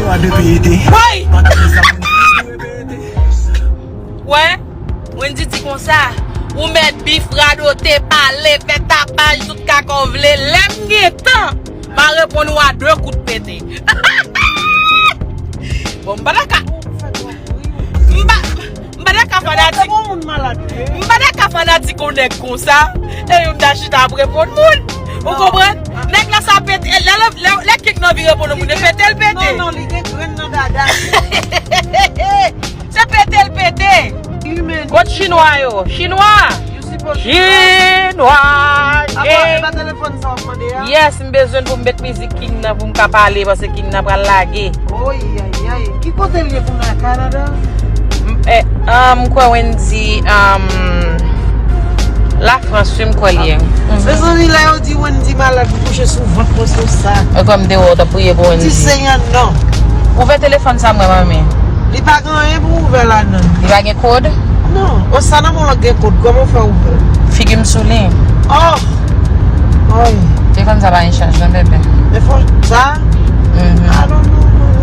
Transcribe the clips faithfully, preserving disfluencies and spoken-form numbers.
Woy! Wè, Wendy di konsa, ou mèt bif, radote, pale, fè tapaj, tout kaka w vle. Lè m gen tan, m a reponn ou a de kout pete. Bon, m pa ta ka. M pa, m pa ta ka fanatik. M pa ta ka fanatik yon nèg konsa. E m ta chita ap reponn moun. Ou konprann? Nèg la sa pete. Lè, lè, lè, lè kèk nan vi reponn moun, e pete l pete. Non, non, li gen grenn nan dada. Se pete l pete. Kot chinwa yo? Chinwa! Chinwa! Yes, m bezwen pou m met mizik King nan pou m ka pale, paske King nan pral lage. Oy, ay, ay. Ki kote l ye kounye a, Kanada? M, eh, ah, m kwè Wendy, um, Lafrans, wi, m kwè l ye. Mezanmi, lè yo di Wendy malad, li kouche sou vant mwen, sou sa. E kòm de wè w t ap priye pou Wendy. Di Senyè non. Ouvè telefòn sa mwen, manmi. Li pa gen anyen pou ouvè ladann. Li pa gen kòd? Non. O, sa nan men w la gen kòd. Kòman w fè ouvè? Figi m sou li. Oh! Oy. Telefòn sa pa gen chaj non, bebe. Telefòn sa? Mhm. I don't know, non.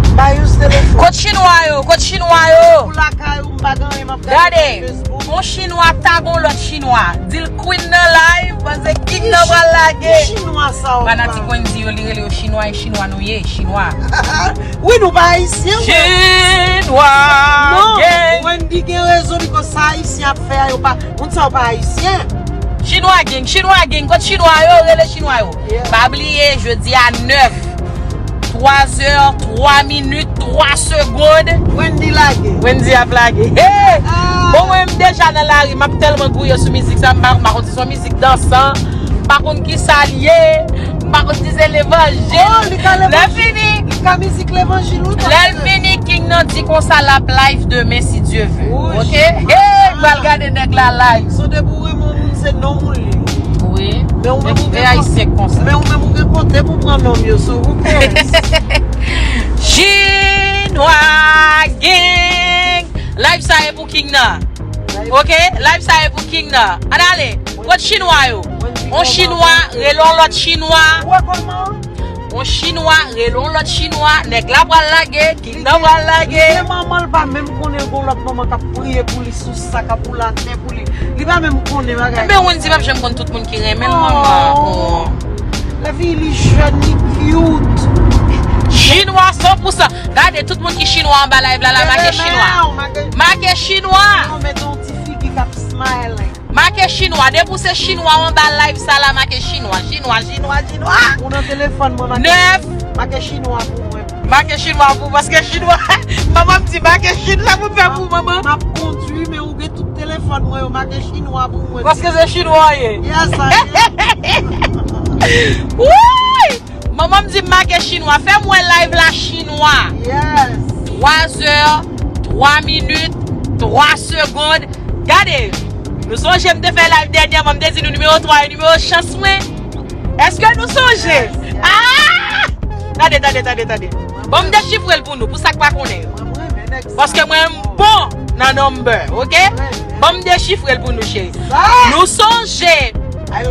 M pa use telefòn. Kot chinwa yo? Kot chinwa yo? Pou lakay ou, m pa gen anyen, m ap gade Facebook. Yon chinwa tag yon lòt chinwa. Di l Queen nan live, panse King nan pral lage. Ki chinwa sa w pale? Fanatik Wendy yo, li rele yo chinwa, e chinwa nou ye, chinwa. Wi, nou pa ayisyen, wi. Chinwa gang. Non, Wendy gen rezon, because sa ayisyen ap fè a, yo pa, moun sa yo pa ayisyen. Chinwa gang, chinwa gang, kot chinwa yo, rele chinwa yo. Yeah. Pa bliye, jodi a nèf, twa zè, twa minit, twa segonn. Wendy lage. Wendy ap lage. Hey! Ah! Bon, mwen, m deja nan lari, m ap tèlman gouye sou mizik sa, m pa, m pa konn si se yon mizik dansan, m pa konn ki sa l ye, m pa konn si se levanjil. Oh, li ka levanjil. Lè fini, li ka mizik levanjil, wi, lè l fini, King nan di konsa l ap live demen, si Dye ve. Wi. Ok? Hey, m pral gade nèg la live. So, depi w renmen yon moun, se nonm ou li. Wi. Men ou menm ou gen ayisyen konsa. Men ou menm ou gen kote pou pran nonm yo, so who cares? Chinwa gang. Live sa e pou King nan. Ok? Live sa e pou King nan. Ann ale. Kot chinwa yo? On chinwa, rele on lòt chinwa. Ou wè kòman? On chinwa, rele on lòt chinwa. Nèg la pral lage, King nan pral lage. Li gen manman, l pa menm konnen l gon lòt manman k ap priye pou li sou sa, k ap woule atè pou li. Li pa menm konnen bagay. Men Wendy p ap janm konn tout moun ki renmen l, manman. Oh. Lèfi, li jèn, li cute. Chinwa san pou san. Gade, tout moun ki chinwa anba live la, la, make chinwa. Make chinwa. Non, men gen yon ti figi k ap smiling. Make chinwa. Depi w se chinwa w anba live sa la, make chinwa. Chinwa, chinwa, chinwa. Ou nan telefòn mwen, make, nèf, make chinwa pou mwen. Make chinwa pou, paske chinwa, manman m di make chin, sa pou m fè pou manman. M ap kondui, men ou gen tout telefòn mwen yo, make chinwa pou mwen. Paske se chinwa w ye. Yes, I am. Wouy! Manman m di m make chinwa. Fè m wè live la chinwa. Yes. Twa zè, twa minit, twa segonn. Gade, nou sonje m te fè live dènyèman, m te di nou nimewo twa e nimewo chans mwen. Èske nou sonje? Yes, yes. Ah! Tande, tande, tande, tande. Bon, m dechifre l pou nou, pou sa k pa konnen yo. Paske mwen, m bon nan number, ok? Bon, m dechifre l pou nou, cheri. Nou sonje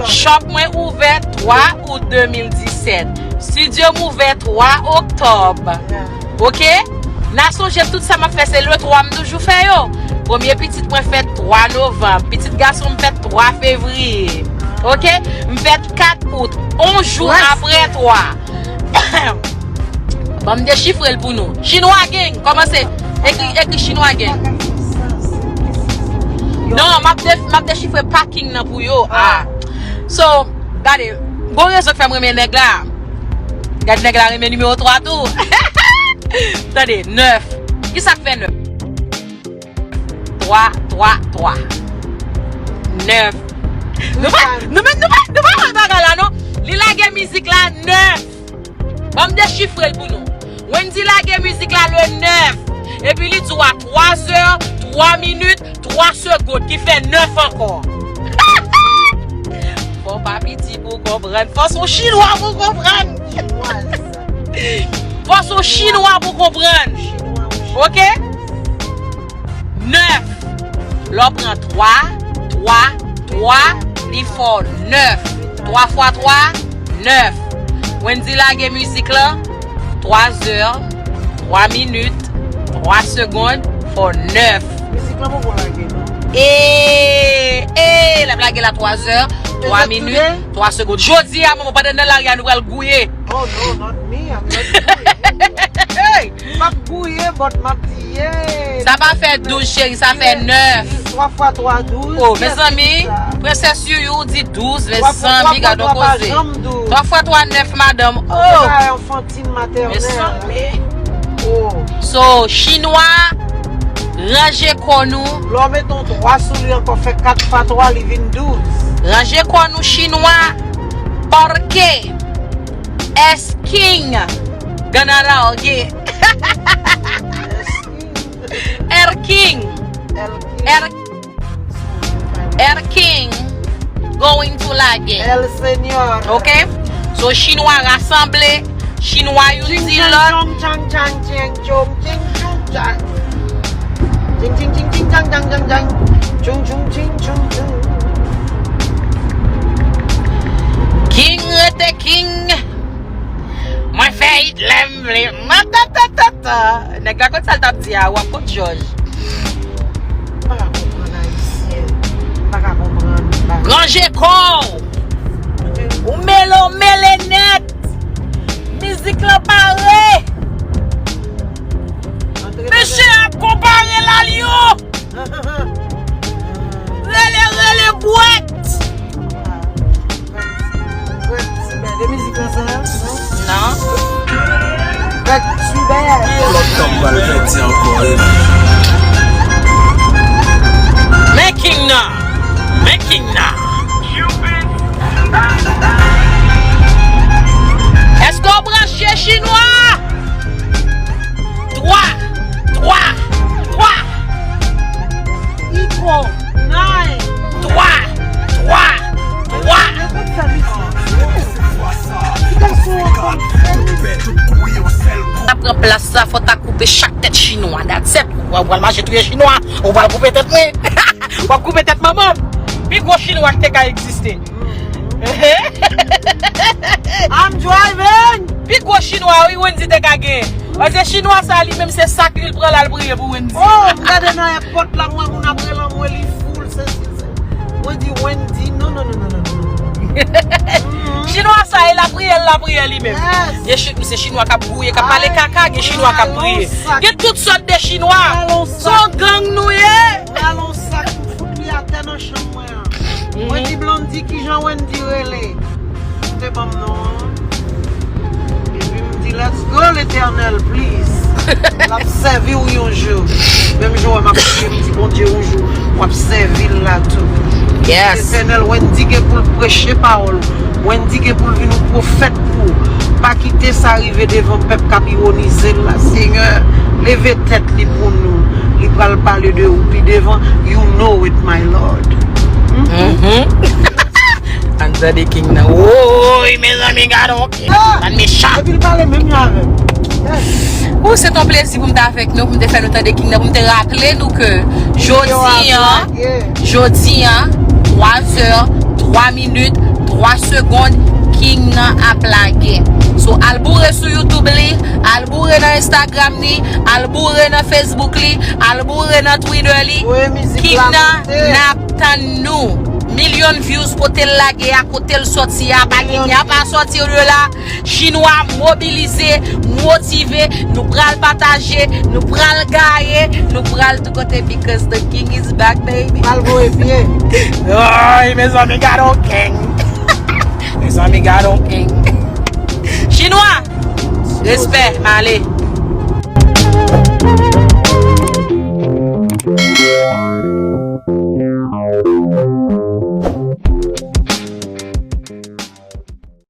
shop mwen ouvè twa out de mil disèt. Studio m ouvè twa oktòb. Ok? N a sonje tout sa m ap fè, se le twa m toujou fè yo. Premye pitit mwen fèt twa novanm. Pitit gason m fèt twa fevriye. Ok? M fèt kat out. On jou apre twa. Ban m dechifre l pou nou. Chinwa gang, kòmanse. Ekri, ekri chinwa gang. Non, m ap de-, m ap dechifre pa King nan pou yo. Ah. So, gade, gon rezon k fè m renmen nèg la. Gade nèg la renmen nimewo twa tou. Tande, nèf. Kisa k fè nèf? Twa, twa, twa. Nèf. Nou pa, nou pa, nou pa, nou pa wè bagay la, non? Li lage mizik la, nèf. Ban m dechifre l pou nou. Wendy lage mizik la le nèf. Epi li di w a twa zè, twa minit, twa segonn, ki fè nèf ankò. Fò w pa piti pou w konprann. Fò s on chinwa pou w konprann. Fò s on chinwa pou w konprann. Ok? Nèf. Lè w pran twa, twa, twa, li fè w nèf. Twa fwa twa, nèf. Wendy lage mizik lan. Twa zè, twa minit, twa segonn, fò nèf. Mizik lan poko lage, non? E, e, l ap lage la twa zè, twa minit, twa segonn. Jodi a, manman, pandan n nan lari a, nou pral gouye. Oh, no, not me, I'm not gouye. Hey! M ap gouye, but m ap di, yeah. Sa pa fè douz, cheri, sa fè nèf. Twa fwa twa, douz. Oh, mezanmi, Prensès Youyou di douz, mezanmi, gad on koze. Twa fwa twa, nèf, madanm. Oh! Mezanmi. Oh. So, chinwa, ranje kò nou. Lè w mete yon twa sou li ankò, fè kat fwa twa, li vin douz. Ranje kò nou, chinwa. Porque es king ganaron. Erking. Erking. Er, Erking going to lage. El Señor. Ok? So, chinwa rasanble, chinwa youn di lòt. King rete king. Mwen fè it lè m vle. Matatatata. Nèg la konn sa l t ap di a, w ap konn jòj. M pa ka konprann ayisyen. M pa ka konprann bagay. Ranje kò w. Ou mele, w mele nèt. Mizik lan pare. Mesye ap konpare Lalyon. Rele, rele bwèt. Bèk Tibè, de mizik lan sa, non? Non. Bèk Tibè. Lòt tan m pral pèdi ankò, wi. Men King nan! Men King nan! Èske w branche, chinwa? Twa, twa, twa. Iko, nine. Twa, twa, twa. Sa pran plas sa, fò ta koupe chak tèt chinwa. That's it. Ou pral mache touye chinwa, ou pral koupe tèt mwen. W ap koupe tèt manman m. Pi gwo chinwa ki te ka egziste. I'm driving! Pi gwo chinwa, wi, Wendy te ka gen. Paske chinwa sa, li menm, se sak li, l pran l al priye pou Wendy. Oh, m gade nan èpòt la, m wè moun ap rele anmwe, li foul, se, se, se. Mwen di Wendy, non, non, non, non, non, non. Chinwa sa, e lapriyè, l lapriyè li menm. Yes. Gen chi-, se chinwa k ap gouye, k ap pale kaka, gen chinwa k ap priye. Gen tout sòt de chinwa. Se yon gang nou ye. Pral on sak pou fout li atè nan chanm mwen an. Mwen di Blondy kijan Wendy rele. Li te ban m non an. Epi m di, let's go, Letènèl, please. L ap sèvi w yon jou. Menm jan w wè m ap priye, m di, Bondye, yon jou, w ap sèvi l la tou. Yes. Letènèl, Wendy gen pou l preche pawòl ou. Wendy gen pou l vin yon pwofèt pou ou. Pa kite sa rive devan pèp k ap iwonize l la, Senyè. Leve tèt li pou nou. Li pral pale de ou pi devan. You know it, my Lord. Mhm. Ann tande King nan. Woy, mezanmi, gade yon King. Bann mechan. Epi l pale menm jan avè m. Yes. Ou, se t on plezi pou m te avèk nou, pou m te fè nou tande King nan, pou m te raple nou ke jodi an, jodi an, twa zè, twa minit, twa segonn, King nan ap lage. So, al boure sou YouTube li, al boure nan Instagram li, al boure nan Facebook li, al boure nan Twitter li. King nan, n ap tann nou. Milyon views kote l lage a, kote l sòti a, pa gen, y a pas sortir de là. Chinwa mobilize, motive, nou pral pataje, nou pral gaye, nou pral tout kote because the king is back, baby. Pral voye pye. Ay, mezanmi, gade yon King. Mezanmi, gade yon King. Chinwa, respè, m ale.